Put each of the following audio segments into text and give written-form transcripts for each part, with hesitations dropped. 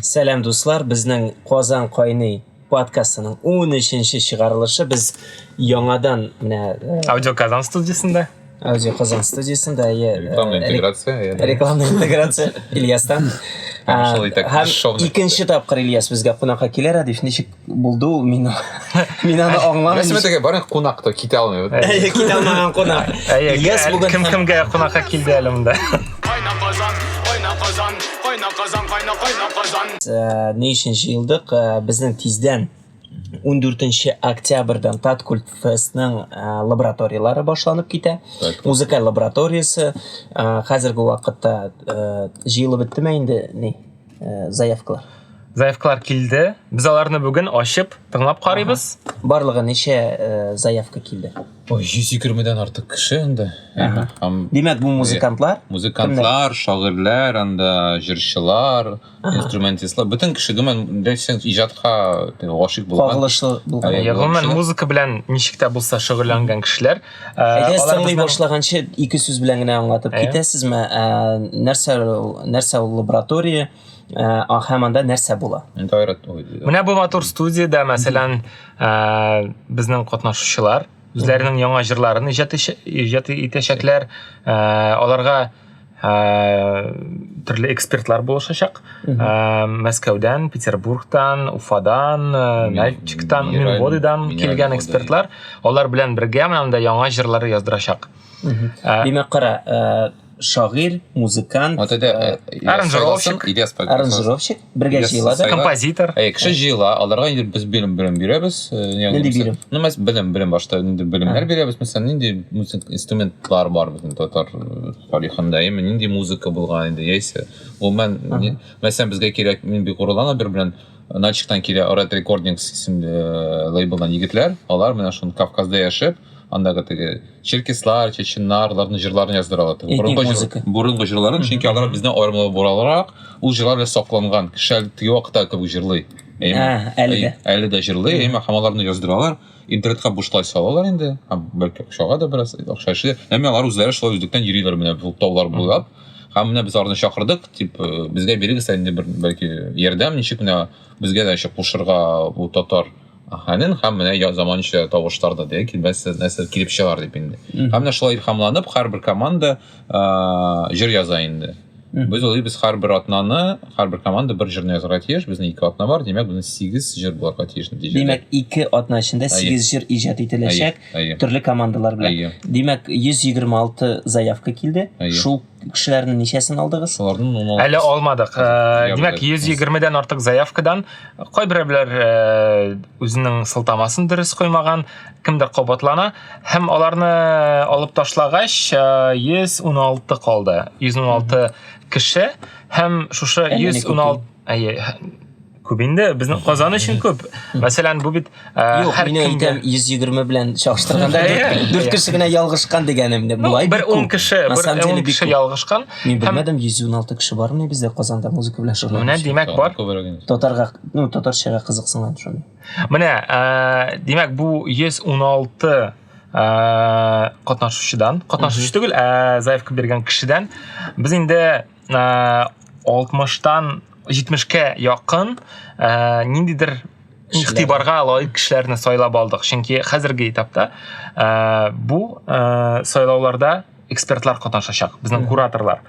Сәлам, дуслар! Безнең Казан кайный подкастының 13-нче чыгарылышы. Без яңадан менә Аудио Казан студиясендә. Аудио Казан студиясендә, әйе. Рекламная интеграция. Әйе. Рекламная интеграция Ильястан. Шул итәк, Һәм шовный. икенче тапкыр Ильяс безгә кунакка килә. Рәдиф, ничек булды ул? Мин аны аңламыйм. Рәсемә теге бары кунак та китә алмый. Әйе, китә алмаган кунак. Әйе, Ильяс бүген кем кемгә кунакка килде әле монда? Кайна Казан, кайна Казан, кайна Казан, кайна, кайна Казан. Ни өчен җыелдык? Безнең тиздән 14 октябрьдән Таткульт Фестның лабораторияләре башланып китә. Так. Музыкаль лабораториясе хәзерге вакытта җыелып беттеме инде ни заявкалар? Заявкалар килде. Без аларны бүген ачып, тыңлап карыйбыз. Барлыгы ничә заявка килде? Ой, 120-дән артык кеше инде. Һәм Димәк, бу музыкантлар? Музыкантлар, шагыйрьләр, анда җырчылар, инструментистлар, бөтен кеше гомумән дөресен иҗатка гашыйк булган. Кагылышлы булган. Әйе. Гомумән музыка белән ничек тә булса шөгыльләнгән кешеләр. Әйдә, Алар тыңлый безнең- башлаганчы ике сүз белән генә аңлатып Әйе. китәсезме? Нәрсә ул, нәрсә ул лаборатория? Һәм анда нәрсә була? Инде айрат. Ой, Менә бу матур студиядә, мәсәлән, безнең катнашучылар үзләренең яңа җырларын иҗат иҗат итәчәкләр. Аларга төрле экспертлар булышачак. Мәскәүдән, Петербургтан, Уфадан, Нальчиктан, Минводыдан килгән экспертлар алар белән бергә менә монда яңа җырлар яздырачак. Димәк, кара, шагыйрь, музыкант, Вот это аранжировщик. Ильяс аранжировщик бергә Ильяс җыела да. Сайла. Композитор. Әй, кеше җыела, аларга инде без белем белем бирәбез. Ягъни Нинди мәсәлән, бирем? Ну, мәс белем белем башта нинди белемнәр бирәбез, мәсәлән, нинди музык инструментлар бар безнең татар тарихында, яме нинди музыка булган инде, яисә гомумән, мәсәлән, безгә кирәк, мин бик горурланам бер белән Нальчиктан килә Red Recordings исемле лейблдан егетләр, алар менә шул Кавказда яшәп, андагы теге черкеслар, чеченнар, аларның җырларын яздыралар. Теге Этник борынгы җыр- музыка. борынгы җырларын, чөнки алар бездән аермалы буларак, ул җырлар белән сакланган. Кеше әле теге вакытта кебек җырлый. Әйеме? А, әле дә. Әле дә җырлый, әйеме, һәм аларны яздыралар. Интернетка бушлай салалар инде, һәм бәлки акчага да бераз акча эшли. Әмма алар үзләре шулай үзлектән йөриләр менә бу таулар буйлап. Һәм менә без аларны чакырдык, дип, безгә бирегез инде бер бәлки ярдәм, ничек менә безгә дә еще кушырга бу татар әһәнен һәм менә заманча тавышлар да дия килмәсә нәрсә килеп чыгар дип инде. Һәм менә шулай илһамланып һәрбер команда җыр яза инде. Без уйлыйбыз, һәрбер атнаны, һәрбер команда бер җырны язарга тиеш. Безнең ике атна бар, димәк, безнең 8 җыр булырга тиеш нәтиҗәдә. Димәк, ике атна эчендә 8 җыр иҗат ителәчәк төрле командалар белән. Әйе. Димәк, 126 заявка килде. Әйе. Шул кешеләрнең ничәсен алдыгыз? Шуларның 16. Әле алмадык. Димәк, 120-дән артык заявкадан кайберәүләр үзенең сылтамасын дөрес куймаган, кемдер кабатлана һәм аларны алып ташлагач, 116 калды. 116 кеше һәм шушы Әллә ни күп 116 әйе, күп инде безнең Казан өчен күп. Мәсәлән, бу бит Юк, һәр мин әйтәм 120 белән чагыштырганда Әйе, 4 кеше генә ялгышкан дигәнем. Ну, Болай бер бик 10 күп. кеше, На бер самом деле 10 бик кеше күп. ялгышкан. Мин Һәм белмәдем 116 кеше бармыни бездә Казанда музыка белән менә шөгыльләнүче. димәк бар. Күбрәк инде. Татарга, ну, татарчага кызыксынган шундый. Менә, димәк, бу 116 катнашучыдан, катнашучы түгел, ә заявка биргән кешедән без инде 60-тан 70-кә якын ниндидер игътибарга лаек кешеләрне сайлап алдык. Чөнки хәзерге этапта бу сайлауларда экспертлар катнашачак, безнең кураторлар.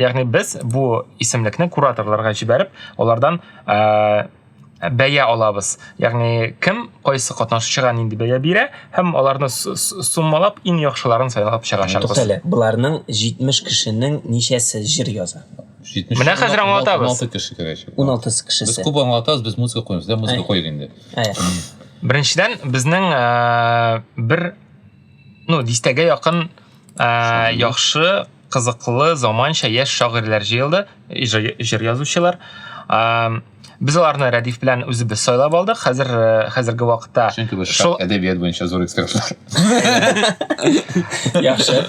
Ягъни без бу исемлекне кураторларга җибәреп, алардан бәя алабыз. Ягъни кем кайсы катнашучыга нинди бәя бирә һәм аларны суммалап иң яхшыларын сайлап чыгачакбыз. Туктале, боларның 70 кешенең ничәсе җыр яза? 70 Менә хәзер аңлатабыз. 16 кеше керәчәк. 16 Без кешесе. күп аңлатабыз, без музыка куймыз. Да, музыка Әй. куйыйк инде. Әй. Беренчедән, безнең бер ну, дистәгә якын яхшы, кызыклы, заманча яшь шагыйрьләр җыелды, җыр язучылар. Без аларны Рәдиф белән үзебез сайлап алдык. Хәзер хәзерге вакытта Чөнки без шул әдәбият буенча зур экспертлар. Яхшы.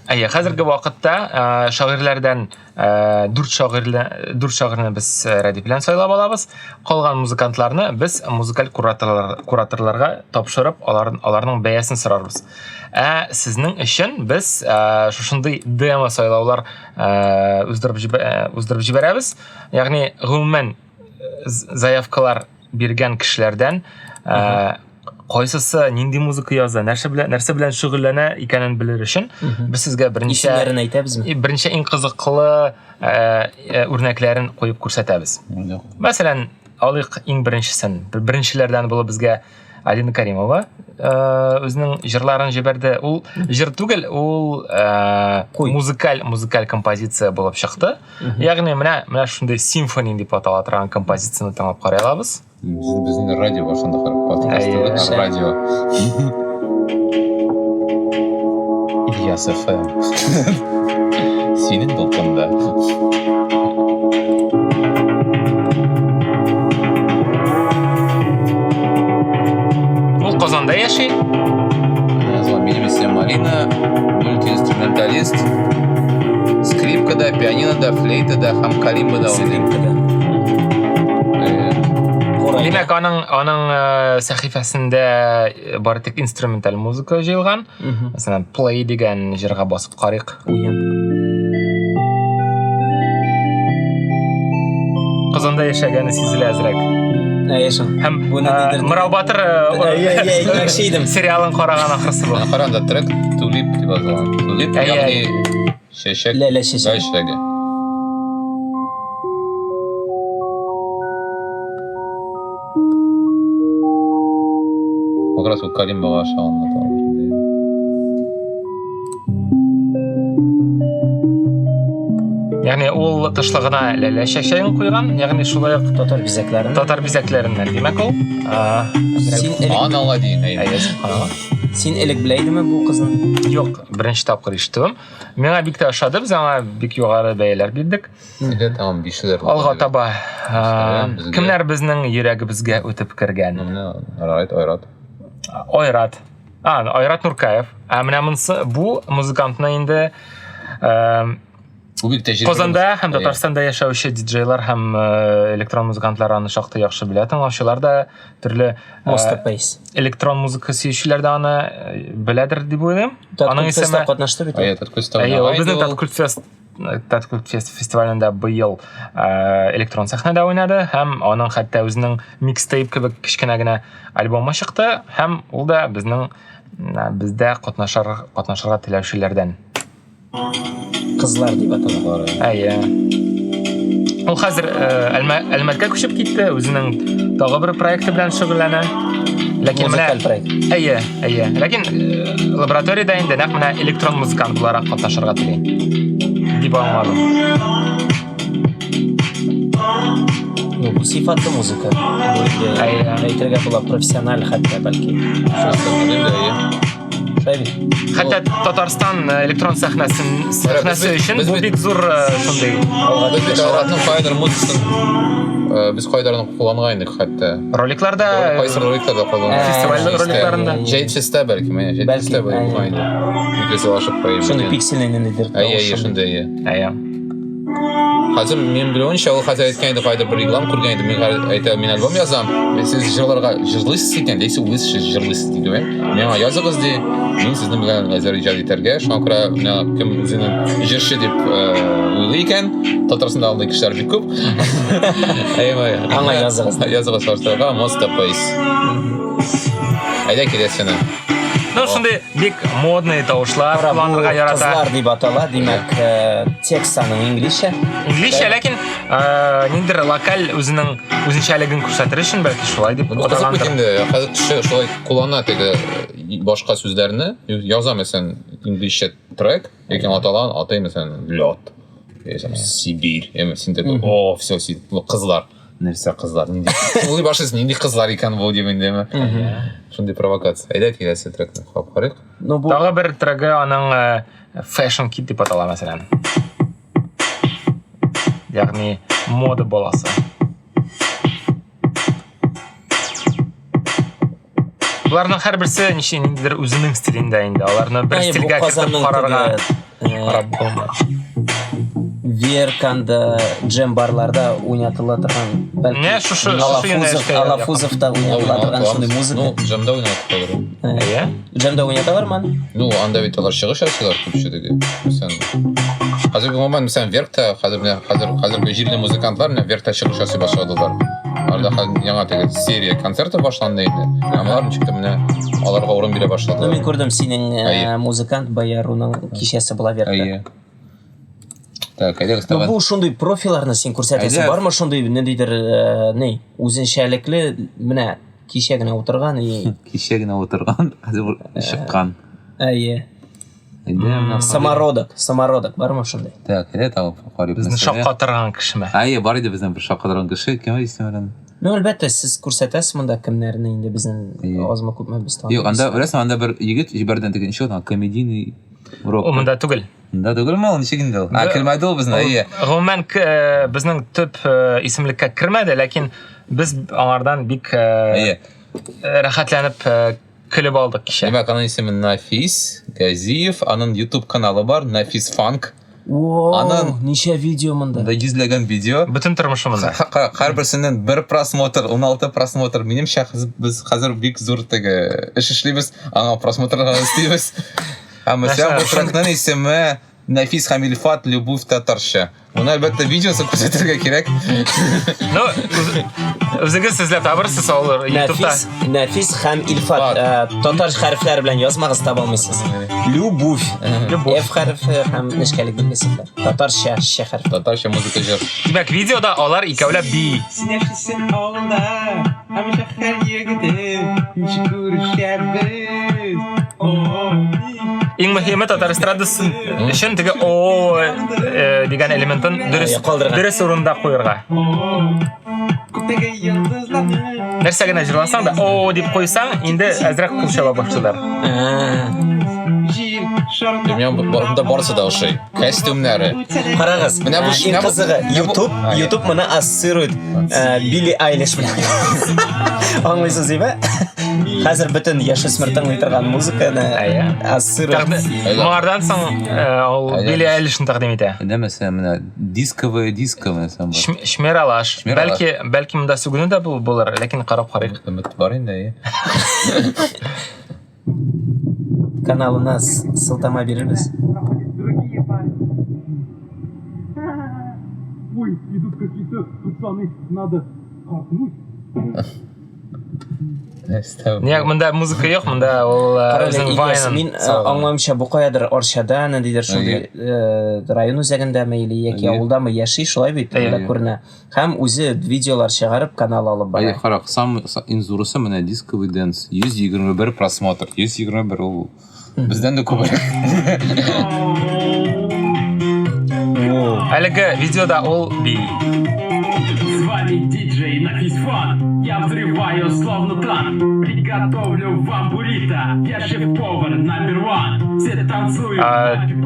Әйе, хәзерге вакытта шагыйрьләрдән дүрт шагыйрьле дүрт шагыйрьне без Рәдиф белән сайлап алабыз. Калган музыкантларны без музыкаль кураторлар, кураторларга тапшырып, алар, аларның бәясен сорарбыз. Ә сезнең өчен без шушындый демо сайлаулар уздырып уздырып җибәрәбез. Ягъни гомум гомумән заявкалар биргән кешеләрдән кайсысы нинди музыка яза, нәрсә белән шөгыльләнә икәнен белер өчен без сезгә берничә исемнәрен әйтәбезме? Берничә иң кызыклы үрнәкләрен куеп күрсәтәбез. Мәсәлән, алыйк иң беренчесен. Беренчеләрдән булып безгә Алина Каримова үзенең җырларын җибәрде. Ул җыр түгел, ул музыкаль композиция булып чыкты. Ягъни менә шундый симфония дип атала торган композицияне тыңлап карый алабыз. Безнең радио башында карап подкаст түгел, радио. Ильяс ФМ. Синең дулкында. Ул Казанда яши. Минем исемем Марина, мультиинструменталист. Скрипкада, пианинода, флейтада һәм калимбада уйныйм. Скрипкада. Димәк, аның сәхифәсендә бары тик инструменталь музыка җыелган. Мәсәлән, Play дигән җырга басып карыйк. Уен. Казанда яшәгәне сизелә әзрәк. Әйе шул. Һәм Мырау Батыр әйтмәкче идем. Сериалын караган ахрысы бу. Каранда трек Тулип дип аталган. Тулип, ягъни чәчәк. Ләлә чәчәге. Чәчәге. Как раз вот Калимбага ашаган Ягъни ул тышлыгына ләлә чәчәген куйган, ягъни шулай ук татар бизәкләрен. Татар бизәкләреннән, димәк ул. Син элек Анала дин, әйе. Син элек белә идеңме бу кызны? Юк, беренче тапкыр ишетүем. Миңа бик тә ошады, без аңа бик югары бәяләр бирдек. Сезгә тәмам бишлеләр. Алга таба. Кемнәр безнең йөрәгебезгә үтеп кергән? Менә Айрат, Айрат. Айрат. Айрат Нуркаев. Ә менә монысы бу музыкантны инде Бу бик тәҗрибәле. Казанда һәм Татарстанда яшәүче диджейлар һәм электрон музыкантлар аны шактый яхшы белә. Тыңлаучылар да төрле Masterpiece. Электрон музыка сөючеләр дә аны беләдер дип уйлыйм. Аның исеме катнашты бит. Әйе, Таткультфест. Әйе, ул безнең Таткультфест Таткультфест фестивалендә быел электрон сәхнәдә уйнады һәм аның хәтта үзенең микстейп кебек кечкенә генә альбомы чыкты һәм ул да безнең бездә катнашырга теләүчеләрдән. Кызлар дип атала. Әйе. Ул хәзер Әлмәткә күчеп китте, үзенең тагы бер проекты белән шөгыльләнә. Ләкин менә проект. Әйе, әйе. Ләкин лабораториядә инде нәкъ менә электрон музыкант буларак катнашырга тели. Дип аңладым. Ну, бу сыйфатлы музыка. Бу инде әйтергә була профессиональ хәтта бәлки. Шулай бит. Хәтта Татарстан электрон сәхнәсе өчен бу бик зур шундый. Без бит Айратның кайдыр музыкасын без кайдырны кулланган идек хәтта. Роликларда кайсы роликларда кулланган. Фестиваль роликларында. Җәйт феста бәлки, менә Җәйт феста булган иде. Бик ашып куйып. Шундый пиксельный ниндидер. Әйе, әйе, шундый, әйе. Әйе. Хәзер мин белүенчә, ул хәзер әйткән иде, кайдыр бер реклам күргән иде. Мин әйтә, мин альбом язам. Сез җырларга җырлыйсыз икән, яисә уйлыйсыз, җырлыйсыз диде. Миңа языгыз ди. Мин сезнең белән әзер иҗат итәргә. Шуңа күрә менә кем үзенең җырчы дип уйлый икән, Татарстанда андый кешеләр бик күп. Әйе, аңа языгыз. Языгыз баштарга Моста Pace. Әйдә киләсене. Ну, шундый бик модный тавышлар кулланырга ярата. Кызлар дип атала, димәк, текст аның инглизчә. Инглизчә, ләкин ниндидер локаль үзенең үзенчәлеген күрсәтер өчен бәлки шулай дип аталгандыр. Кызык бит инде, хәзер кеше шулай куллана теге башка сүзләрне, яза мәсәлән инглизчә трек, ләкин аталган атый мәсәлән лед, Сибирь, син такой, о, все, кызлар. Нәрсә кызлар, нинди? Уйлый башлыйсың, нинди кызлар икән бу дип инде. Шундый провокация. Әйдә киләсе трекны карап карыйк. Ну, бу Тагы бер трегы аның Fashion Kit дип атала, мәсәлән. Ягъни мода баласы. Буларның һәрберсе ничә ниндидер үзенең стилендә инде. Аларны бер стильгә кертеп карарга карап булмый. Верканда, джем барларда уйнатыла торган, бәлки. Не, шушы Алафузовта уйнатыла торган шундый музыка. Ну, джемда уйнаталар. Әйе. Джемда уйнаталармы аны? Ну, анда бит алар чыгыш ясыйлар күпчелеге. Мәсәлән. Хәзер гомумән, мәсәлән, Веркта, хәзер менә хәзер хәзерге җирле музыкантлар менә Веркта чыгыш ясый башладылар. Аларда хәзер яңа теге серия концерты башланды инде. Һәм алар ничек тә менә аларга урын бирә Ну, башладылар. мин күрдем синең Әйе. музыкант Баяруның кичәсе була Веркта. Әйе. Так, әйдәгез Ну, тагын. бу шундый профиларны син күрсәтәсең. Әйдә. Бармы шундый ниндидер ни, үзенчәлекле менә кичә генә утырган и Кичә генә утырган, хәзер чыккан. әйе. Әйдә, менә Самородок, самородок бармы шундый? Так, әйдә тагын карыйк. Безне мәсәлән. шаккатырган кешеме? Әйе, бар иде безнең бер шаккатырган кеше, кем исеме белән? Ну, әлбәттә, сез күрсәтәсез монда кемнәрне инде безнең Әйе. азмы күпме без таныйбыз. Юк, анда беләсең, анда бер егет җибәрде теге ничек ул, комедийный урок. Ул монда түгел. Монда түгелме ул, ничек инде ул? А, Бу- кермәде ул безнең, әйе. Гомумән, безнең төп исемлеккә кермәде, ләкин без аңардан бик Әйе. рәхәтләнеп көлеп алдык кичә. Димәк, аның исеме Нафис Газиев, аның YouTube каналы бар, Нафис Фанк. Воу, Аның- ничә видео монда. Монда йөзләгән видео. Бөтен тормышы монда. Һәрберсеннән бер просмотр, 16 просмотр. Минемчә, без хәзер бик зур теге эш эшлибез, аңа просмотрлар эстибез. Һәм мәсәлән, бу Нәрсә? трекның исеме Нафис һәм Илфат Любовь татарча. Моны әлбәттә видеосы күрсәтергә кирәк. Ну, үзегез эзләп табырсыз ул YouTube'та. Нәфис, Нәфис һәм Илфат. Фат. Татар хәрефләре белән язмагыз, таба алмыйсыз. Любовь. Любовь. F хәрефе һәм нечкәлек билгесе белән. Татарча Ш хәрефе. Татарча музыка җыр. Димәк, видеода алар икәүләп бии. Син яшисең авылда, һәм шәһәр егете, ничек күрешәбез? О, Иң мөһиме татар эстрадасы өчен теге о дигән элементын дөрес Ә, калдырган. дөрес урында куярга. Күктәге йолдызларны Нәрсә генә җырласаң да о дип куйсаң, инде әзрәк кул чаба башлыйлар. Җир шарында Миңа монда барысы да ошый. Костюмнары. Карагыз, Менә бу иң менә бу- кызыгы, менә бу- YouTube, А, YouTube моны ассоциирует Билли Айлиш белән. Аңлыйсыз димме? Хәзер бөтен яшүсмер тыңлый торган музыканы Әйе. ассоциирует. Моңардан соң ул Әйдә. Билли Айлишны тәкъдим итә. Әйдә, мәсәлән, менә дисковая диско мәсәлән бар. Шмералаш. Шмералаш. Бәлки, бәлки монда сүгенү дә булыр, ләкин карап карыйк. Өмет бар инде, әйе. Каналына сылтама бирербез. Другие парни. Ой, идут какие-то пацаны, надо хапнуть. Нияк монда музыка юк, монда ул Карале, үзенең Ильяс, вайнын мин салган. аңламыйча бу каядыр Арчада, ниндидер шундый район үзәгендәме или яки Әйе. авылдамы яши, шулай бит, Әйе. монда күренә. Һәм үзе видеолар чыгарып канал алып Әйе, бара. карак, сам иң зурысы менә дисковый дэнс. 121 просмотр. 121 ул бездән дә күбрәк. Әлеге видеода ул бии. С вами диджей Нафис Фан. Я взрываю словно танк. Приготовлю вам буррито. Я шеф-повар номер one. Все танцуют.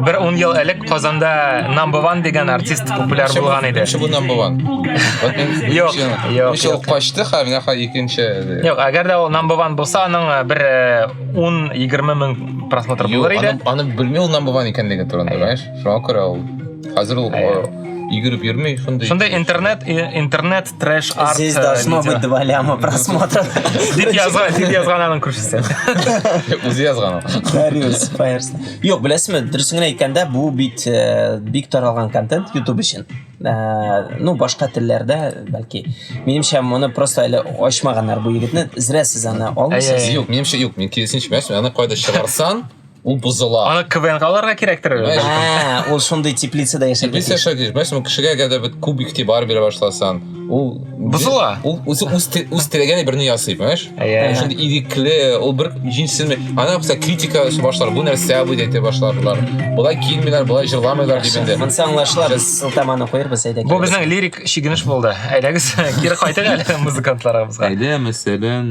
Бер 10 ел элек Казанда Number One дигән артист популяр булган иде. Беренче бу number one. Вот мин Юк, юк, Беренче ул юк. качты, һәм менә хәзер икенче. Юк, әгәр дә ул Number One булса, аның бер 10-20 мең просмотр Юк, булыр иде. аны белми ул number one икәнлеге турында, понимаешь? Шуңа күрә ул хәзер ул йөгереп йөрми, шундый. Шундый интернет интернет трэш арт Здесь должно видео. быть 2 ляма просмотров. Дип язган, дип язган аның күршесе. Үзе язган ул. Дариус Файерс. Юк, беләсезме, дөресен генә әйткәндә, бу бит бик таралган контент YouTube өчен. Ну, башка телләрдә бәлки. Минемчә, моны просто әле ачмаганнар бу егетне. Зря сез аны алмыйсыз. Әйе. Юк, минемчә юк, мин киресенчә, беләсезме, аны кайда чыгарсаң, ул бозыла. Аны КВНга алырга кирәктер. Понимаешь? А, ул шундый теплицада яшәргә Теплица тиеш. яшәргә тиеш. Беләсезме, кешегә әгәр дә бит күп игътибар бирә башласаң, ул Бозыла. Ул үзе үз теләгән берне ясый, понимаешь? Әйе. Ул шундый ирекле, ул бер җинсезме. Ана булса критика башлар, бу нәрсә бу дип әйтә башларлар. Болай киенмиләр, болай җырламыйлар дип инде. Монысы аңлашыла, без сылтаманы куербыз, әйдә. Бу безнең лирик чигенеш булды. Әйдәгез, кире кайтыйк әле музыкантларыбызга. Әйдә, мәсәлән,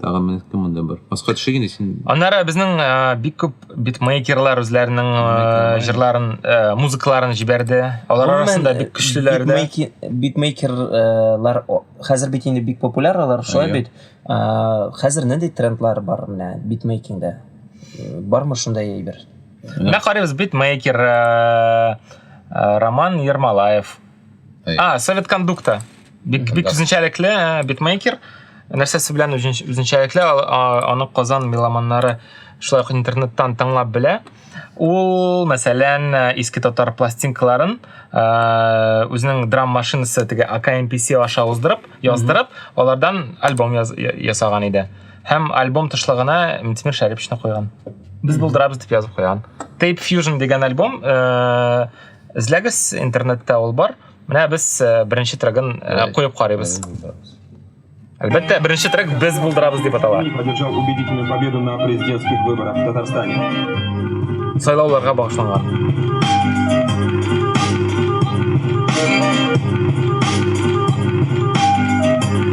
тагын менә кем монда бар? Башка төшек инде син. Аннары безнең бик күп битмейкерлар үзләренең җырларын, музыкаларын җибәрде. Алар арасында бик көчлеләр дә. Битмейкерлар хәзер бит инде бик популяр алар, шулай Әйе. бит. Хәзер нинди трендлар бар менә битмейкингда? Бармы шундай әйбер? Менә карыйбыз, битмейкер Роман Ермолаев. Әйе. А, Совет кондукта. Бик бик Да. үзенчәлекле битмейкер. Нәрсәсе белән үзенчәлекле, аны Казан меломаннары шулай ук интернеттан тыңлап белә. Ул, мәсәлән, иске татар пластинкаларын үзенең драм машинасы теге АКМПС аша уздырып, яздырып, алардан альбом ясаган иде. Һәм альбом тышлыгына Минтимер Шәриповичны куйган. Без булдырабыз дип язып куйган. Tape Fusion дигән альбом, эзләгез, интернетта ул бар. Менә без беренче трегын куеп карыйбыз. Әлбәттә, беренче трек Без булдырабыз дип атала. Одержал убедительную победу на президентских выборах в Татарстане. Сайлауларга багышланган.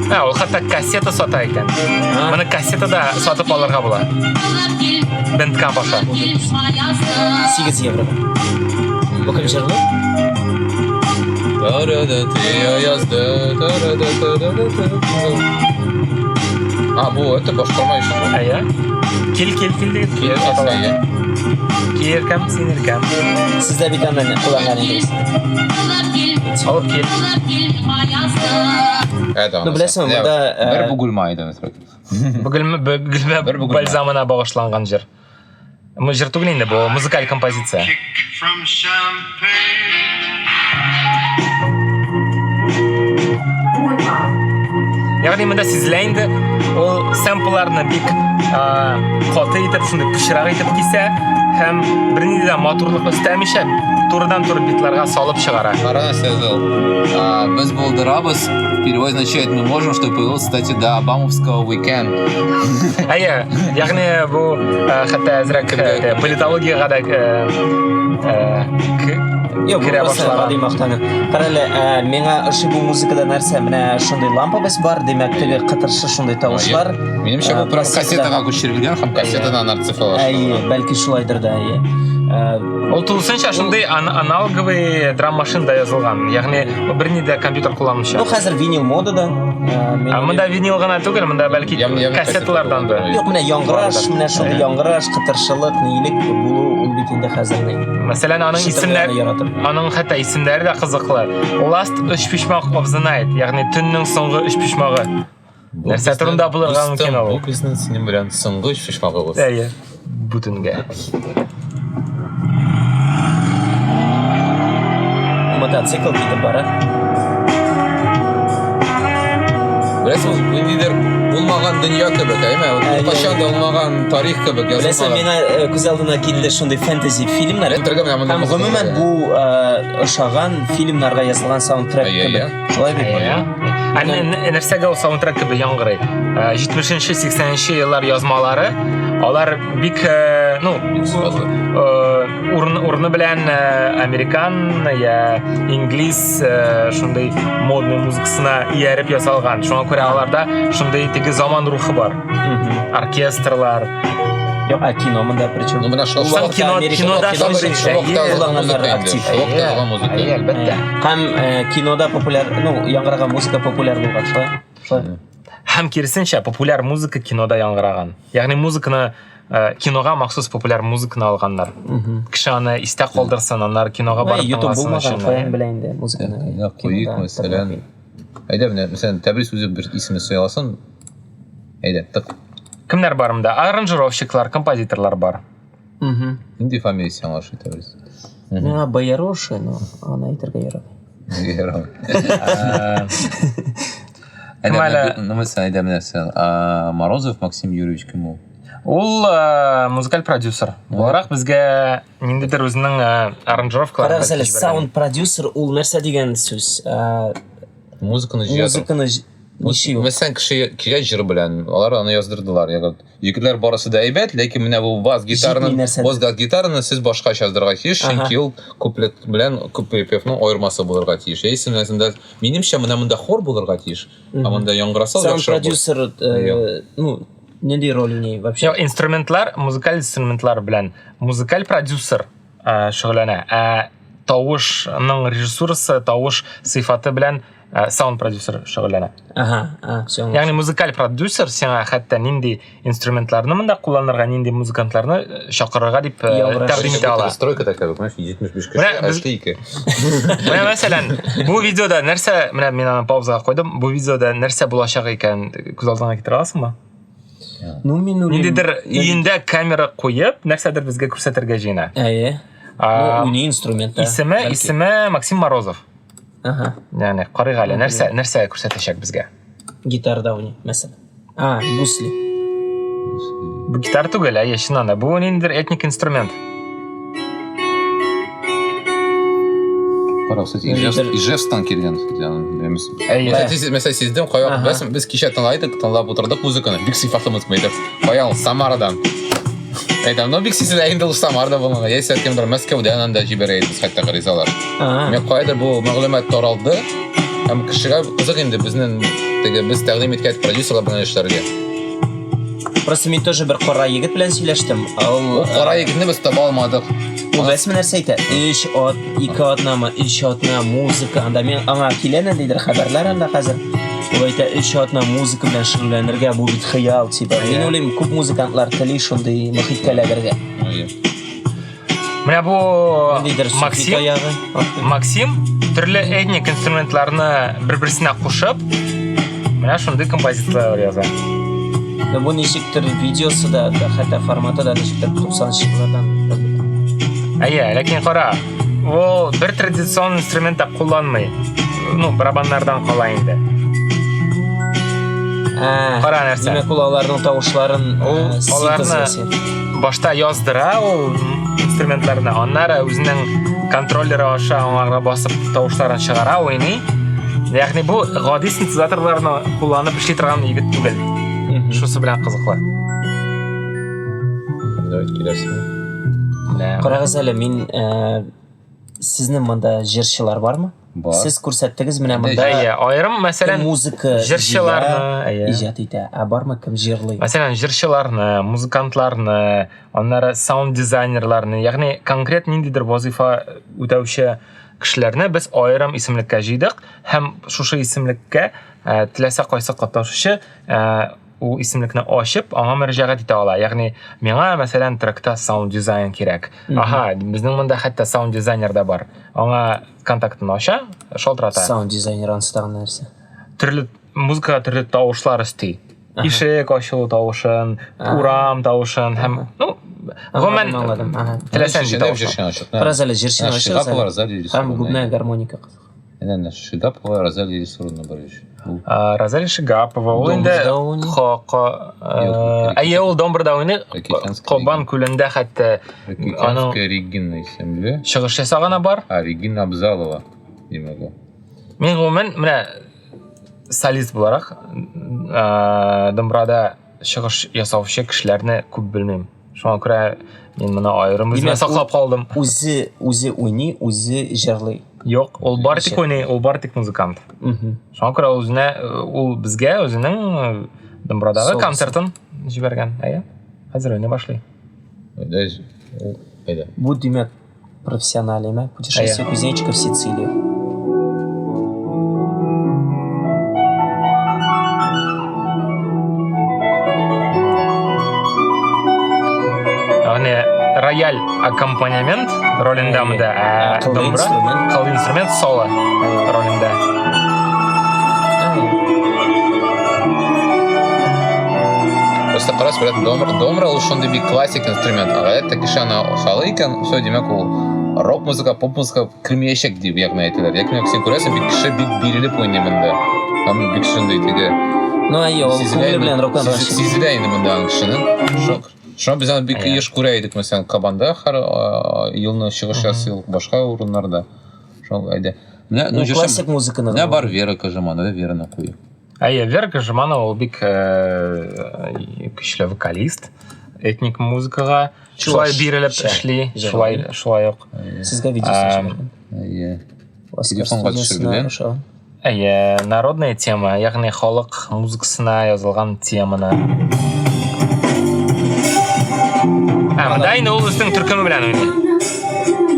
Ә, ул хәтта кассета сата икән. Моны кассетада сатып алырга була. Bandcamp аша. 8 евро. Бу кем җырлый? А, бу это башкарма өчен бу. Әйе. Кил, кил, кил дип. Кил, әйе. Киеркәм, синеркәм. Сез дә бит аны кулланган идегез. Алып кил. Это Ну, беләсеңме, монда, Бер Бугульма иде, мәсәлән. Бөгелмә, Бөгелмә Бер Бөгелмә. бальзамына багышланган җыр. Бу җыр түгел инде, бу музыкаль композиция. From champagne. Ягъни монда сизелә инде, ул сэмплларны бик каты итеп, шундый пычрак итеп кисә һәм бернинди дә матурлык өстәмичә, турыдан-туры битларга салып чыгара. Кара нәрсә язды ул. Без булдырабыз, в переводе означает мы можем, что появилось, кстати, до обамовского we can. Әйе, ягъни бу хәтта әзрәк политологиягә дә Юк, бу керә просто башлаган. гади мактану. Кара әле, миңа ошый бу музыкада нәрсә? Менә шундый лампабыз бар, димәк, теге кытыршы шундый тавышлар. Минемчә, бу прям кассетага күчерелгән һәм кассетадан Әйе, цифрлаштырылган. бәлки шулайдыр да, әйе. Ул тулысынча шундый аналоговый драм-машинада язылган. Ягъни берни дә компьютер кулланмыйча. Ну, хәзер винил модада. Мин Ә монда винил гына түгел, монда бәлки Ягъни кассеталардан да. Юк, менә яңгыраш, менә шундый яңгыраш, кытыршылык, нилек булу ул бит инде хәзер ни. Мәсәлән, аның Шытырдыйларны исемнәр, яратып. аның хәтта исемнәре дә кызыклы. Last өчпочмак of the night, ягъни төннең соңгы өчпочмагы. Нәрсә турында булырга мөмкин ул? Бу безнең синең белән соңгы өчпочмагыбыз. Әйе. Бу төнгә. Мотоцикл китеп бара. Беләсеңме, ниндидер булмаган дөнья кебек, әйме? Әйе. Беркайчан да булмаган тарих кебек Беләсең, язылмаган. миңа күз алдына килде шундый фэнтези фильмнар. Интерга менә монда Һәм музыка гомумән бар. бу ошаган фильмнарга язылган саундтрек Әйе, кебек. Шулай бит? Әйе. Ә нәрсәгә ул саундтрек кебек яңгырый? 70-нче, 80-нче еллар язмалары, алар бик, ну, урыны белән американ я инглиз шундый модный музыкасына ияреп ясалган. Шуңа күрә аларда шундый теге заман рухы бар. Оркестрлар. Юк, ә кино монда причем? Ну, менә шул Ул вакытта вакытта кино- кинода Америкада шундый шундый Шул вакытта Әйе. язылган кулланганнар музыка инде. актив. Шул вакытта язылган музыка. Әйе, әлбәттә. Һәм кинода популяр, ну, яңгыраган музыка популяр булган, шулай? Шулай. Һәм киресенчә, популяр музыка кинода яңгыраган. Ягъни музыканы кинога махсус популяр музыканы алганнар. Кеше аны истә калдырсын, аннары кинога барып YouTube тыңласын булмаган, өчен. каян белә инде музыканы. Әйдә, куйык, Кинода мәсәлән. Әйдә, менә, мәсәлән, Тәбрис үзе бер исемне сайласын. Әйдә, тык. Кемнәр бар монда? Аранжировщиклар, композиторлар бар. Нинди фамилия сиңа ошый, Тәбрис? Миңа Бояро ошый, но аны әйтергә ярамый. Ярамый. Кем Әйдә, әле? менә, ну, мәсәлән, әйдә, менә, мәсәлән, Морозов Максим Юрьевич кем ул? Ул музыкаль продюсер. Буларак безгә ниндидер үзенең аранжировкаларын Карагыз әле, бәлки җибәргән. саунд-продюсер ул нәрсә дигән сүз? Музыканы җыя. Музыканы ничек ул? Мәсәлән, кеше килә җыр белән, алар аны яздырдылар. Ягъни, егетләр барысы да әйбәт, ләкин менә бу бас гитараны, Җитми нәрсәдер. бас гитараны сез башкача яздырырга тиеш, чөнки ул куплет белән куплет-припевның аермасы булырга тиеш. Яисә менә синдә, минемчә, менә монда хор булырга тиеш. Ә монда яңгыраса яхшырак булыр. Саунд-продюсер, ну, нинди роль уйный вообще? Юк, инструментлар, музыкаль инструментлар белән музыкаль продюсер шөгыльләнә. Ә тавышның режиссурасы, тавыш сыйфаты белән саунд-продюсер шөгыльләнә. Ага, а, всё. Ягъни музыкаль продюсер сиңа хәтта нинди инструментларны монда кулланырга, нинди музыкантларны чакырырга дип Яңгыраш. тәкъдим итә ала. Стройка такая, понимаешь, 75 кеше, Менә без- ә ике. Менә мәсәлән, бу видеода нәрсә, менә мин аны паузага куйдым, бу видеода нәрсә булачак икән күз алдыңа китерә аласыңмы? Ну, мин уйлыйм. Ниндидер өендә камера куеп, нәрсәдер безгә күрсәтергә җыена. Әйе. А, Ну, уйный инструментта. Исеме, бәлки. исеме Максим Морозов. Ага. Ягъни карыйк әле, нәрсә нәрсә күрсәтәчәк безгә? Гитарда уйный, мәсәлән. А, гусли. Бу гитара түгел, әйе, чыннан да. Бу ниндидер этник инструмент. Кара, кстати, Ниндидер- Ижевсктан килгән, кстати, аның беләмез. Әйе. Мәсәлән, мәсәлән, сиздем, кая, Ага. беләсең, без кичә тыңлайдык, тыңлап утырдык музыканы, бик сыйфатлы музыка әйтеп, кая ул, Самарадан. Әйтәм, ну бик сизелә инде ул Самарада булган. Яисә кемдер Мәскәүдән анда җибәрә иде, без хәтта гаризалар. А, Менә каядыр бу мәгълүмат таралды. Һәм кешегә кызык инде безнең теге без тәкъдим иткән продюсерлар белән эшләргә. Просто мин тоже бер кара егет белән сөйләштем. Ул Ул кара егетне без таба алмадык. Ул беләсезме нәрсә әйтә? Өч ат, ике атнамы, өч атна музыка. Анда мин аңа килә ниндидер хәбәрләр анда хәзер. Ул әйтә, өч атна музыка белән шөгыльләнергә, бу бит хыял, типа. Мин уйлыйм, күп музыкантлар тели шундый мохиткә эләгергә. Әйе. Менә бу Ниндидер суфи Максим, таягы. Максим төрле этник инструментларны бер-берсенә кушып, менә шундый композицияләр яза. Ну, бу ничектер видеосы да, да, хәтта форматы да ничектер 90 еллардан. Әйе, ләкин кара, ул бер традицион инструмент та кулланмый. Ну, барабаннардан кала инде. Ә, Кара нәрсә. Димәк, ул аларның тавышларын Ул э, синтез аларны ясый. башта яздыра ул инструментларны, аннары үзенең контроллеры аша аңарга басып тавышларын чыгара, уйный. Ягъни бу гади синтезаторларны кулланып эшли торган егет түгел. Мгм. Шусы белән кызыклы. Давайте киләсе. Менә. Карагыз әле, мин э, сезнең монда җырчылар бармы? Бар. Сез күрсәттегез менә монда Әйе, аерым мәсәлән, кем музыка җырчыларны, җыя, әйе. иҗат итә, ә бармы кем җырлый? Мәсәлән, җырчыларны, музыкантларны, аннары саунд дизайнерларны, ягъни конкрет ниндидер вазифа үтәүче кешеләрне без аерым исемлеккә җыйдык һәм шушы исемлеккә э, теләсә кайсы катнашучы э, ул исемлекне ачып, аңа мөрәҗәгать итә ала. Ягъни миңа, мәсәлән, тректа саунд дизайн кирәк. Аһа, безнең монда хәтта саунд дизайнер да бар. Аңа контактын ача, шалтырата. Саунд дизайнер анысы тагын нәрсә? Төрле музыкага төрле тавышлар өсти. Аһа. Ишек ачылу тавышын, урам тавышын һәм, ну, гомумән, Аңладым, аңладым, аһа. теләсә нинди тавыш. Карагыз әле, җырчыны ачыгыз Шигапова әле. Розалия Һәм Илсуровна. губная гармоника кызык. Әнә Шигапова Розалия Илсуровна бар ич. Ул А, Розалия Шигапова, ул инде Домбырда уйный. ко- ко- Юк, әйе, ул домбырда уйный. Ракитянская Кобан күлендә хәтта аның Ракитянская Регина исемле. чыгыш ясаганы бар. А, Регина Абзалова димәк ул. Мин гомумән менә солист буларак э, домбырада чыгыш ясаучы кешеләрне күп белмим. Шуңа күрә мин моны аерым үземә Димәк, саклап калдым. Үзе үзе уйный, үзе җырлый. Юк, ул бар тик уйный, ул бар тик музыкант. Мгм. Шуңа күрә ул үзенә ул безгә үзенең э, домбырадагы Солосы. концертын җибәргән. Әйе. Хәзер уйный башлый. Әйдә, ул әйдә. Бу димәк профессиональ, әйме? Путешествие Әйе. кузнечика в Сицилию. Ягъни рояль аккомпанемент ролендә Әйе. монда, ә Кыллы домбыра инструмент. кыллы инструмент соло ролендә. Әйе. Просто карас, белән, домра, домра ул шундый бик классик инструмент. А Гадәттә кеше аны сала икән, все, димәк, ул рок музыка, поп музыка кермәячәк дип ягъни әйтәләр. Ләкин син күрәсең, бик кеше бик бирелеп уйный монда. Һәм бик шундый теге Ну, әйе, ул сизелә күңеле инде, белән рок-н-ролл. сизелә инде монда аның кешенең. Шуңа шуңа без аны бик Әйе. еш күрә идек, мәсәлән, Кабанда һәр елны чыгыш ясый ул башка урыннарда. Шул әйдә. Менә, ну, Ну, җырчы- классик музыканы. Менә бар Вера Кожеманова, Вераны кую. Әйе, Вера Кожеманова ул бик э, көчле вокалист, этник музыкага шулай бирелеп Чувашча эшли, җырлый. шулай шулай ук. Сезгә видеосын Эм, җибәргән. Әйе. Оскар Телефонга студиясына төшерелгән. ошаган. Әйе, народная тема, ягъни халык музыкасына язылган теманы. Ә, монда инде ул үзенең төркеме белән уйный.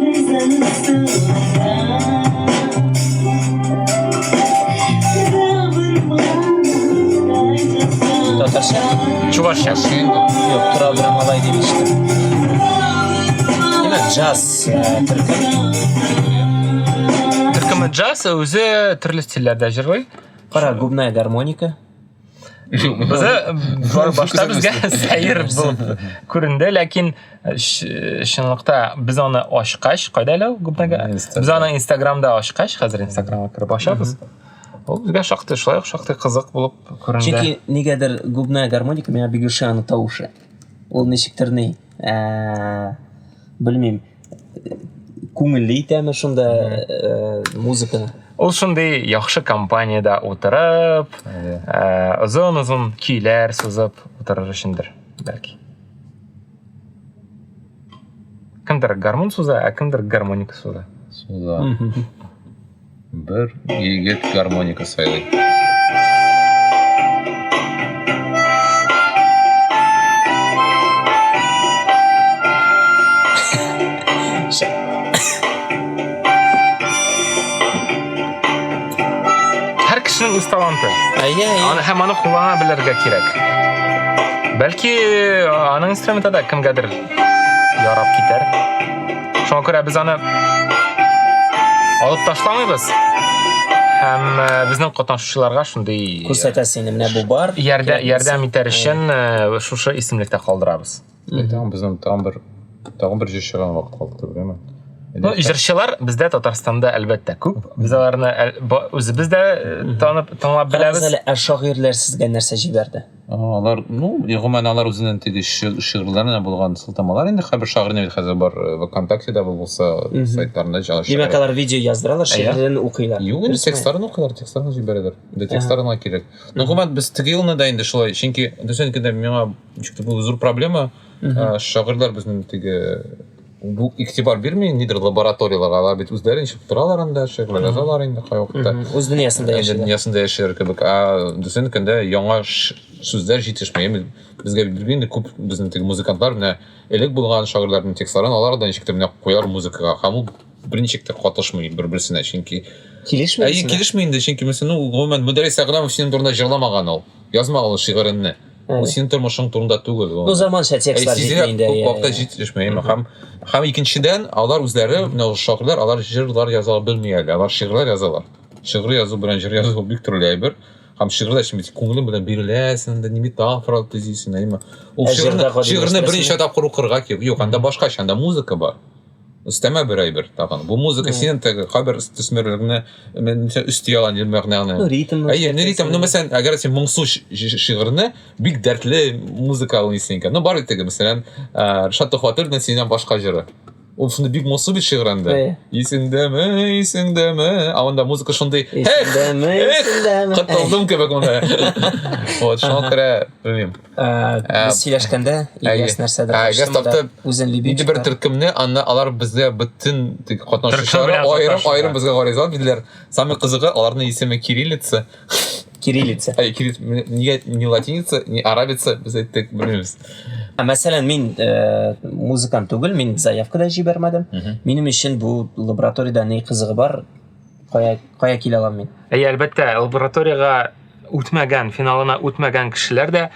Татарча? Чувашча. Юк, тора бер малай дип ишеттем. Димәк, джаз э, төркем. Төркеме джаз үзе төрле стильләрдә җырлый. Кара, губная гармоника. Безе башта безгә сәер булып күренде, ләкин чынлыкта без аны ачкач, кайда әле ул губная? Без аны Инстаграмда ачкач, хәзер Инстаграмга кереп ачабыз. Ул безгә шактый шулай ук шактый кызык булып күренде. Чөнки нигәдер губная гармоника миңа бик ошый аның тавышы. Ул ничектер ни, белмим, күңелле итәме шунда музыканы. Ул шундый яхшы компаниядә утырып, озын-озын көйләр сузып утырыр өчендер, бәлки. Кемдер гармун суза, ә кемдер гармоника суза. Суза. Бер егет гармоника сайлый. Һәр кешенең үз таланты. Әйе, әйе. Аны һәм аны куллана белергә кирәк. Бәлки аның инструменты да кемгәдер ярап китәр. Шуңа күрә без аны алып ташламыйбыз. Һәм безнең катнашучыларга шундый күрсәтәсе инде, менә бу бар. Ярдә, ярдәм итәр өчен шушы исемлектә калдырабыз. Тагын безнең тагын бер тагын бер җырчыга вакыт калды дип уйлыйм. Ну, җырчылар бездә Татарстанда әлбәттә күп. Без аларны үзебез дә танып, тыңлап беләбез. Әле, ә шагыйрьләр сезгә нәрсә җибәрде? Алар, ну, гомумән алар үзенең теге шигырьләренә булган сылтамалар инде һәрбер шагыйрьнең бит хәзер бар ВКонтактеда булса сайтларында җала. Димәк, алар видео яздыралар, шигырьләрен укыйлар. Юк, инде текстларын укыйлар, текстларын җибәрәләр. Инде текстлар гына кирәк. Ну, гомумән без теге елны да инде шулай, чөнки дөресен әйткәндә миңа ничектер бу зур проблема. Шагыйрьләр безнең теге бу игътибар бирми нидер лабораторияләргә, алар бит үзләре ничек торалар анда, шигырьләр язалар инде кайвакытта. Үз дөньясында яшиләр. Дөньясында яшиләр кебек. Ә дөресен әйткәндә яңа сүзләр җитешми. Безгә билгеле инде күп безнең теге музыкантлар менә элек булган шагыйрьләрнең текстларын алар да ничектер менә куялар музыкага һәм ул берничек тә катышмый бер-берсенә, чөнки килешми. Әйе, килешми инде, чөнки мәсәлән, ну, гомумән, Мөдәррис Әгъләмов синең турында җырламаган ул. Язмаган ул шигыреңне. Ул синең тормышың турында түгел. Ну, заманча текстлар җитми инде. Күп вакытта җитешми. Һәм һәм икенчедән, алар үзләре, менә шагыйрьләр, алар җырлар яза белми әле. Алар шигырьләр язалар. Шигырь язу белән җыр язу бик төрле әйбер. Һәм шигырьдә син бит күңелең белән биреләсең, инде метафора төзисең, әйме. Ул шигырьне шигырьне берничә тапкыр укырга кирәк. Юк, анда башкача, анда музыка бар. Өстәмә бер әйбер тагын. Бу музыка синең теге кайбер төсмерләрне өсти ала инде мәгънәне. Ну, ритм. Әйе, ну ритм. Ну, мәсәлән, әгәр син моңсу шигырьне бик дәртле музыка уйныйсың икән. Ну, бар бит теге, мәсәлән, Ришат Төхвәтуллинның синнән башка җыры. Ул шундый бик моңсу бит шигырь анда. Исеңдәме, исеңдәме? Ә анда музыка шундый. Исеңдәме, исеңдәме? Котылдым кебек монда. Вот, шуңа күрә, белмим. Без сөйләшкәндә Ильяс нәрсәдер Ильяс тапты үзен любимчик. Бер төркемне, аны алар безгә бөтен катнашучылар аерым аерым безгә гариза бирделәр. Самый кызыгы, аларның исеме кириллица. Кириллица. Әй, кириллица, нигә не латиница, не арабица, без әйттек, белмибез. Мәсәлән, мин музыкант түгел, мин заявка да җибәрмәдем. Минем өчен бу лабораториядә ни кызыгы бар? Кая кая килә алам мин? Әйе, әлбәттә, лабораториягә үтмәгән, финалына үтмәгән кешеләр дә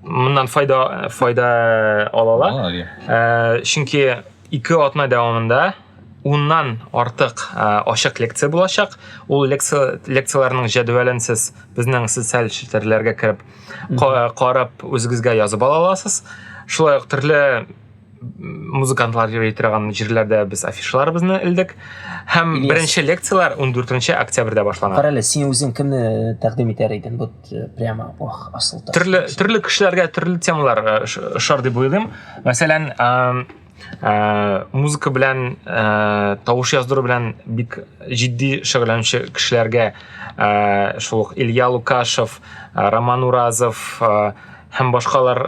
моннан файда файда ала ала. Чөнки 2 атна дәвамында уннан артык ачык лекция булачак. Ул лекция лекцияләрнең җәдвәлен сез безнең социаль челтәрләргә кереп карап үзегезгә язып ала аласыз. Шулай ук төрле музыкантлар йөри торган җирләрдә без афишаларыбызны элдек. Һәм беренче лекцияләр 14 октябрьдә башлана. Карале, син үзең кемне тәкъдим итәр идең? Вот прямо, ох, асыл. Төрле төрле кешеләргә төрле темалар ошар дип уйлыйм. Мәсәлән, музыка белән, тавыш яздыру белән бик җитди шөгыльләнүче кешеләргә шул ук Илья Лукашев, Роман Уразов һәм башкалар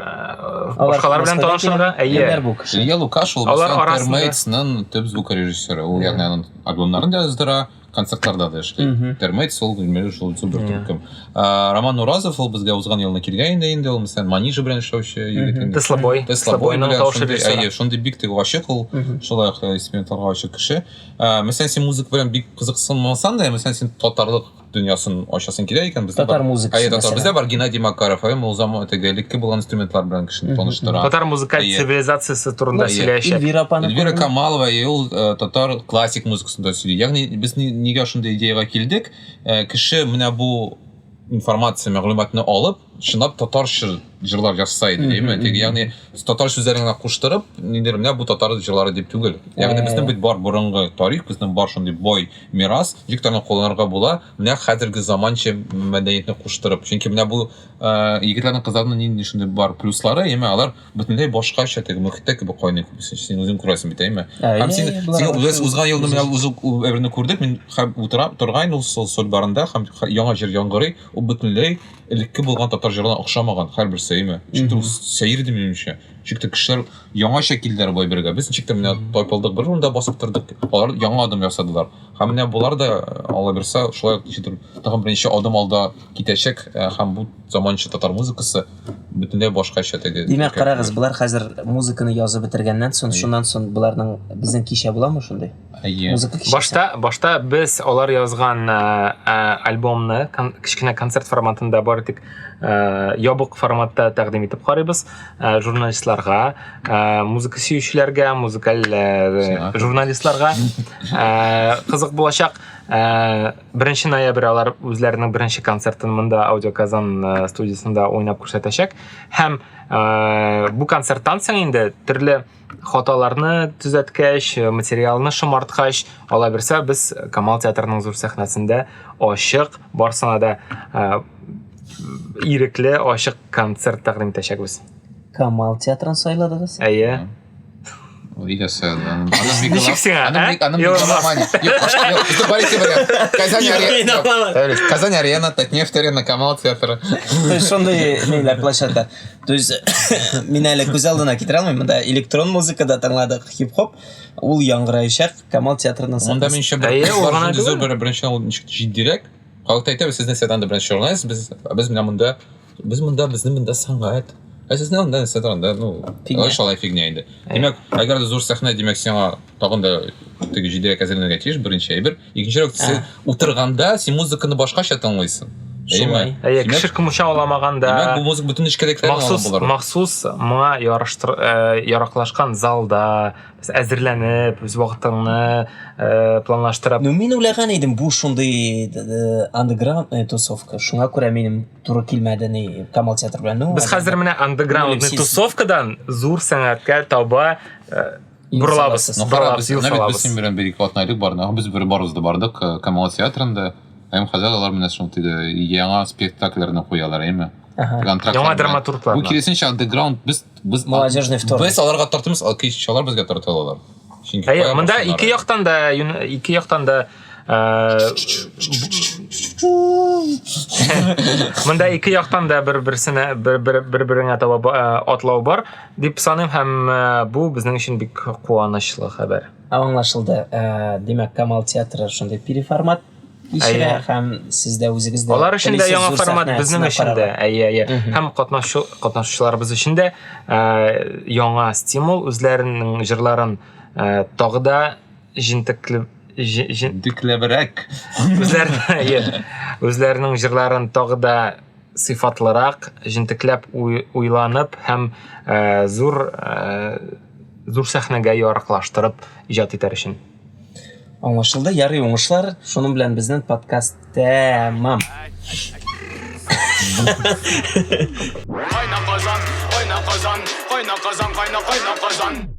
башкалар белән танышырга. Әйе. Илья Лукашев ул Термейтсның төп звукорежиссеры. Ул ягъни аның альбомнарын да яздыра, концертларда да эшли. Термейтс ул билгеле шул супер төркем. Роман Уразов ул безгә узган елны килгән инде инде ул мәсәлән Манижа белән эшләүче егет инде. Тесла Бой. Тесла Бой белән шундый, әйе, шундый бик теге ачык ул, шулай ук экспериментларга ачык кеше. Мәсәлән, син музыка белән бик кызыксынмасаң да, мәсәлән, син татарлык дөньясын ачасың килә икән, бездә татар музыкасы. Әйе, татар. Бездә бар Геннадий Макаров, әйе, ул заман теге элекке булган инструментлар белән кешене таныштыра. Татар музыкаль цивилизациясе турында сөйләячәк. Эльвира апаны. Эльвира Камалова, әйе, ул татар классик музыкасында сөйли. Ягъни без нигә шундый идеяга килдек? Кеше менә бу информация, мәгълүматны алып, чынлап татарча җырлар язса иде, әйеме? Теге, ягъни татар сүзләрен генә куштырып, ниндидер менә бу татар җырлары дип түгел. Ягъни безнең бит бар борынгы тарих, безнең бар шундый бай мирас, ничек аны кулланырга була, менә хәзерге заманча мәдәниятне куштырып. Чөнки менә бу егетләрнең, кызларның нинди шундый бар плюслары, әйеме? Алар бөтенләй башкача теге мөхиттә кебек кайный күбесенчә. Син үзең күрәсең бит, әйеме? Һәм син син без узган елны менә үз әйберне күрдек. Мин һәм утыра торган ул соль барында һәм яңа җыр яңгырый, ул бөтенләй элекке булган татар җырына охшамаган һәрберсе, әйеме? Ничектер ул сәер иде минемчә. Ничектер кешеләр яңача килделәр бу әйбергә. Без ничектер менә тайпылдык, бер урында басып тордык. Алар яңа адым ясадылар. Һәм менә болар да, Алла бирсә, шулай ук ничектер тагын берничә адым алда китәчәк һәм бу заманча татар музыкасы бөтенләй башкача теге. Димәк, карагыз, болар хәзер музыканы язып бетергәннән соң, шуннан соң боларның безнең кичә буламы шундый? Әйе. Музыка кичәсе. Башта, башта без алар язган альбомны кечкенә концерт форматында бары тик ябык форматта тәкъдим итеп карыйбыз журналистларга, музыка сөючеләргә, музыкаль журналистларга кызык булачак. 1 ноябрь алар үзләренең беренче концертын монда Аудио Казан студиясендә уйнап күрсәтәчәк. Һәм бу концерттан соң инде төрле хаталарны төзәткәч, материалны шомарткач, ала бирсә, без Камал театрының зур сәхнәсендә ачык, барсына да ирекле ачык концерт тәкъдим итәчәкбез. Камал театрын сайладыгыз? Әйе. Өйдә сайладым. Ничек сиңа, Аның ә? бик аның Илон мегаломания. Юк, башка юк. Бездә бар ике вариант. Казань арена. Казань арена, Татнефть арена, Камал театры. То есть шундый ниләр площадка. То есть мин әле күз алдына китерә алмыйм. Монда электрон музыка да тыңладык, хип-хоп. Ул яңгыраячак Камал театрының Монда сәхнәсе. мин еще бер Әйе, ул бар гына шундый зур түгел. бер беренче ул ничек җитдирәк. Халык әйтә, сез нәрсәдән анда беренче журналист, без без менә монда без монда безнең монда сәнгать. Ә сез анда нәрсә анда, ну, Фигня. алай шалай фигня инде. Димәк, әгәр дә зур сәхнә, димәк, сиңа тагын да теге җитдирәк әзерләнергә тиеш, беренче әйбер. Икенчерәк, син утырганда син музыканы башкача тыңлыйсың. Шулай. Әйе, Димәк- кеше кымуча аламаганда. Димәк, бу музыка бөтен нечкәлекләрен Махсус, алган булыр. махсус моңа ярыштыр, яраклашкан залда без әзерләнеп, үз вакытыңны планлаштырып. Ну, мин уйлаган идем, бу шундый андеграундная тусовка. Шуңа күрә минем туры килмәде ни Камал театр белән. Ну, Без хәзер менә андеграундный Үлемсез. тусовкадан зур сәнгатькә таба борылабыз. Ну, кара, Борылабыз, без, юл менә бит без салабыз. син белән бер ике атна элек бардык. Без бер барыбыз да бардык Камал театрында. Һәм хәзер алар менә шул теге яңа спектакльләрне куялар, әйме? Ага. Контрактлар Яңа белән. драматурглар. Бу киресенчә андеграунд без без Молодежный вторник. Без аларга тартымыз, ал киресенчә алар безгә тарта алалар. Чөнки Әйе, кая монда барсыннар. ике яктан да ике яктан да монда ике яктан да бер-берсенә бер бер-береңә таба атлау бар дип саныйм һәм бу безнең өчен бик куанычлы хәбәр. Аңлашылды. Димәк, Камал театры шундый переформат кичерә һәм сез дә үзегез дә Алар өчен дә телисез яңа зур формат, сәхнә безнең сынап өчен дә. карарга. Әйе, әйе. Һәм катнашу катнашучыларыбыз өчен дә яңа стимул, үзләренең җырларын тагы да җентекле Дикләбрәк. Үзләренең, үзләренең җырларын тагы да сыйфатлырак, җентекләп уйланып һәм зур зур сәхнәгә яраклаштырып иҗат итәр өчен. Аңлашылды. Ярый, уңышлар. Шуның белән безнең подкаст тәмам. Кайна Казан, кайна Казан, кайна Казан, кайна кайна Казан.